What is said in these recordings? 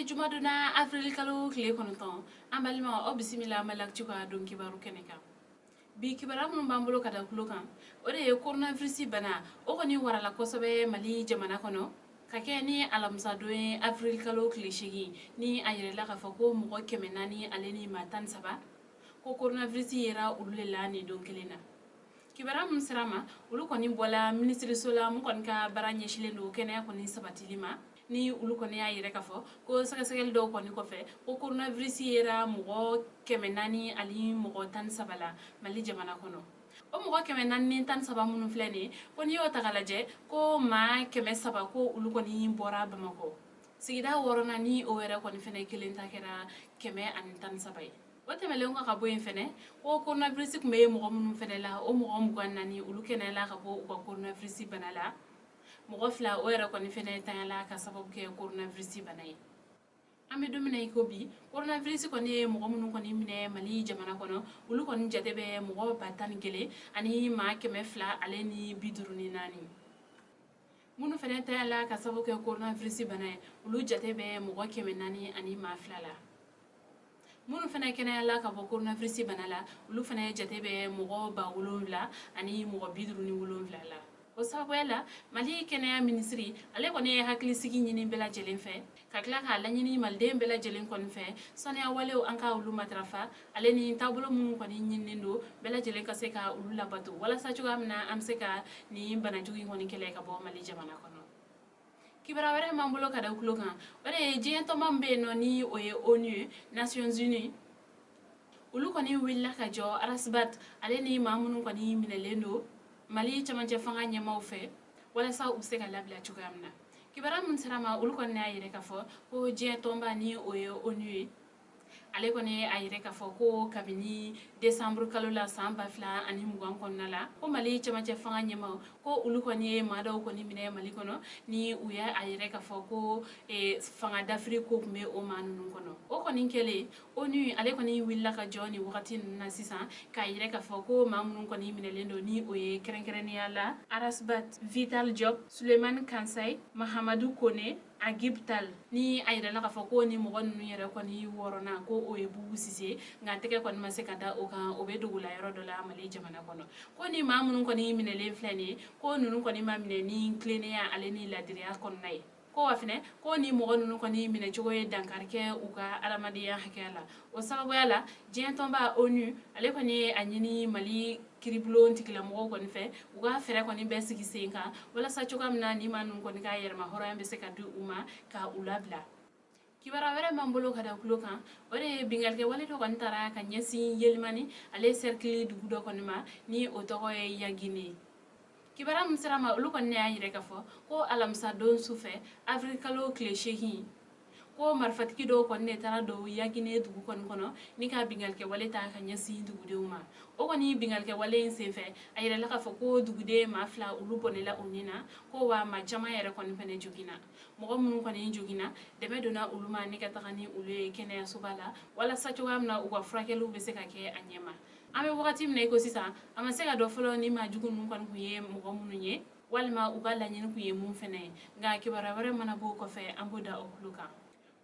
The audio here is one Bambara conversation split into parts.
Jumadon na, avril kalo tile 9, an balimaw, aw bisimila Mali Actu ka don kibaru kɛnɛ kan. Bi kibaruya minnu b'an bolo ka da tulo kan, o de ye coronavirus bana, o kɔni warala kosɛbɛ Mali jamana kɔnɔ ka kɛ ni alamisadon ye, avril kalo tile 8, ni a yirala k'a fɔ ko mɔgɔ 400 ale ni maa 13 ko coronavirus yera olu de la nin don kelen na. Kibaruya min sera ma, olu kɔni bɔla minisiriso la mun kɔni ka baara ɲɛsilen don kɛnɛya kɔni sabatili ma, ni olu kɔni y'a yɛrɛ k'a fɔ ko sɛgɛsɛgɛli dɔw kɔni kɔfɛ, ko coronavirus yera mɔgɔ 400 ani mɔgɔ 13 la Mali jamana kɔnɔ. O mɔgɔ 413 minnu filɛ nin ye, ko n'i y'o ta k'a lajɛ, ko maa 300, ko olu kɔni bɔra Bamakɔ sigida wɔɔrɔnan, ni o yɛrɛ kɔni fɛnɛ kelen ta kɛra 113 ye. O tɛmɛlen kɔ ka bɔ yen fɛnɛ, ko coronavirus tun bɛ mɔgɔ minnu fɛnɛ la, o mɔgɔ 24, olu kɛnɛyala ka bɔ u ka coronavirus bana la. Mɔgɔ 2, o yɛrɛ kɔni fɛnɛ tanyala ka sababu kɛ coronavirus bana ye. An bɛ don min na i ko bi, coronavirus kɔni ye mɔgɔ minnu kɔni minɛ Mali jamana kɔnɔ, olu kɔni jate bɛ mɔgɔ 11 000 ani maa 254. Minnu fɛnɛ tanyala ka sababu kɛ coronavirus bana ye, olu jate bɛ mɔgɔ 400 ani maa 2 la. Minnu fɛnɛ kɛnɛyala ka bɔ coronavirus bana la, olu fɛnɛ jate bɛ mɔgɔ 7 000 ani mɔgɔ 57 la. O sababuya la, Mali kɛnɛya minisiri, ale kɔni ye hakilisigi ɲini bɛɛ lajɛlen fɛ, ka tila k'a laɲini maliden bɛɛ lajɛlen kɔni fɛ, saniya walew, an ka olu matarafa, ale ni taabolo minnu kɔni ɲininen don, bɛɛ lajɛlen ka se ka olu labato, walasa cogoya min na an bɛ se ka nin banajugu in kɔni kɛlɛ ka bɔ Mali jamana kɔnɔ. Kibaruya wɛrɛ b'an bolo ka da tulo kan, o de ye diɲɛ tɔnba min bɛ yen nɔ, ni o ye ONU ye, Nations Unies, olu kɔni wulila ka jɔ Ras Bath ale ni maa minnu kɔni minɛlen don Mali cɛmancɛ fanga ɲɛmaaw fɛ, walasa u bɛ se ka labila cogoya min na. Kibaruya min sera ma, olu kɔni y'a yɛrɛ k'a fɔ ko diɲɛ tɔnba, ni o ye ONU ye, ale kɔni a yɛrɛ k'a fɔ ko kabini desanburu kalo la san 2020 kɔnɔna la, ko Mali cɛmancɛ fanga ɲɛmaaw, ko olu kɔni ye maa dɔw kɔni minɛ Mali kɔnɔ, ni u y'a a yɛrɛ k'a fɔ ko fanga dafiri ko tun bɛ o maa ninnu kɔnɔ. O kɔni kɛlen, ONU ale kɔni wulila ka jɔ nin wagati ninnu na sisan, k'a yɛrɛ k'a fɔ ko maa minnu kɔni minɛlen don, ni o ye kɛrɛnkɛrɛnnenya la Ras Bath, Vital Diop, Sulemani Kansai, Mahamadu Kone, Agib Tal, ni a yirala k'a fɔ ko ni mɔgɔ ninnu yɛrɛ kɔni wɔɔrɔnan, ko o ye Bubu Sise, nka tɛgɛ kɔni ma se ka da o kan, o bɛ dogo la yɔrɔ dɔ la Mali jamana kɔnɔ, ko ni maa minnu kɔni minɛlen filɛ nin ye, ko ninnu kɔni ma minɛ ni tilennenya ale ni ladiriya kɔnɔna ye, ko wa fɛnɛ ko ni mɔgɔ ninnu kɔni minɛcogo ye dankari kɛ u ka adamadenya hakɛya la. O sababuya la, diɲɛ tɔnba ONU ale kɔni ye a ɲini Mali kiribulon tigilamɔgɔw kɔni fɛ, u ka fɛɛrɛ kɔni bɛɛ sigi sen kan, walasa cogoya min na ni maa ninnu kɔni ka yɛrɛma hɔrɔnya bɛ se ka di u ma ka u labila. Kibaruya wɛrɛ b'an bolo ka da tulo kan, o de ye binkannikɛ wale dɔ kɔni taara ka ɲɛsin Yelimani ale cercle dugu dɔ kɔni ma, ni o tɔgɔ ye Yagine. Kibaruya min sera ma, olu kɔni y'a yɛrɛ k'a fɔ ko alamisa don su fɛ, avril kalo tile 8, ko marifatigi dɔw kɔni de taara don Yagine dugu kɔni kɔnɔ ni ka binkannikɛ wale ta ka ɲɛsin dugudenw ma. O kɔni binkannikɛ wale in senfɛ, a yirala k'a fɔ ko duguden maa 2, olu bɔnɛla u ni na, ko wa maa caman yɛrɛ kɔni fɛnɛ joginna. Mɔgɔ minnu kɔni joginna, dɛmɛ donna olu ma ni ka taga ni olu ye kɛnɛyasoba la, walasa cogoya min na u ka furakɛliw bɛ se ka kɛ a ɲɛma. An bɛ wagati min na i ko sisan, a ma se ka dɔn fɔlɔ ni maa jugu ninnu kɔni tun ye mɔgɔ minnu ye, walima u ka laɲini tun ye mun fɛnɛ ye. Nka kibaruya wɛrɛ mana bɔ o kɔfɛ, an b'o da o tulo kan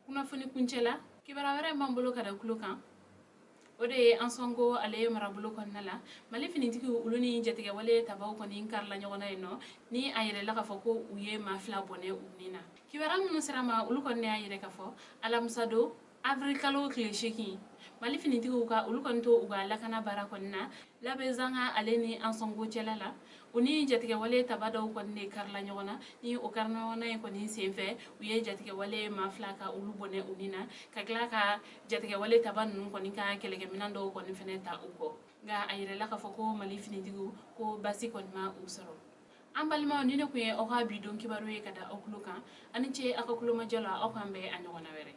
kunnafoni kuncɛ la. Kibaruya wɛrɛ b'an bolo ka da tulo kan, o de ye Ansongo ale marabolo kɔnɔna la, Mali finitigiw, olu ni jatigɛwale tabaw kɔni karila ɲɔgɔn na yen nɔ, ni a yɛrɛla k'a fɔ ko u ye maa 2 bɔnɛ u ni na. Kibaruya minnu sera ma, olu kɔni y'a yɛrɛ k'a fɔ alamisa don, avril kalo tile 8, Mali finitigiw ka olu kɔni to u ka lakana baara kɔni na Labezanga ale ni Ansongo cɛla la, u ni jatigɛwale taba dɔw kɔni de karila ɲɔgɔn na. Ni o karila ɲɔgɔn na in kɔni senfɛ, u ye jatigɛwale maa 2 ka olu bɔnɛ u ni na, ka tila ka jatigɛwale taba ninnu kɔni ka kɛlɛkɛminɛn dɔw kɔni fɛnɛ ta u kɔ. Nka a yirala k'a fɔ ko Mali finitigiw, ko basi kɔni ma u sɔrɔ. An balimaw, ni ne tun ye aw ka bi don kibaru ye ka da aw tulo kan. Aw ni ce aw ka kulomajɔ la. Aw k'an bɛn a ɲɔgɔnna wɛrɛ.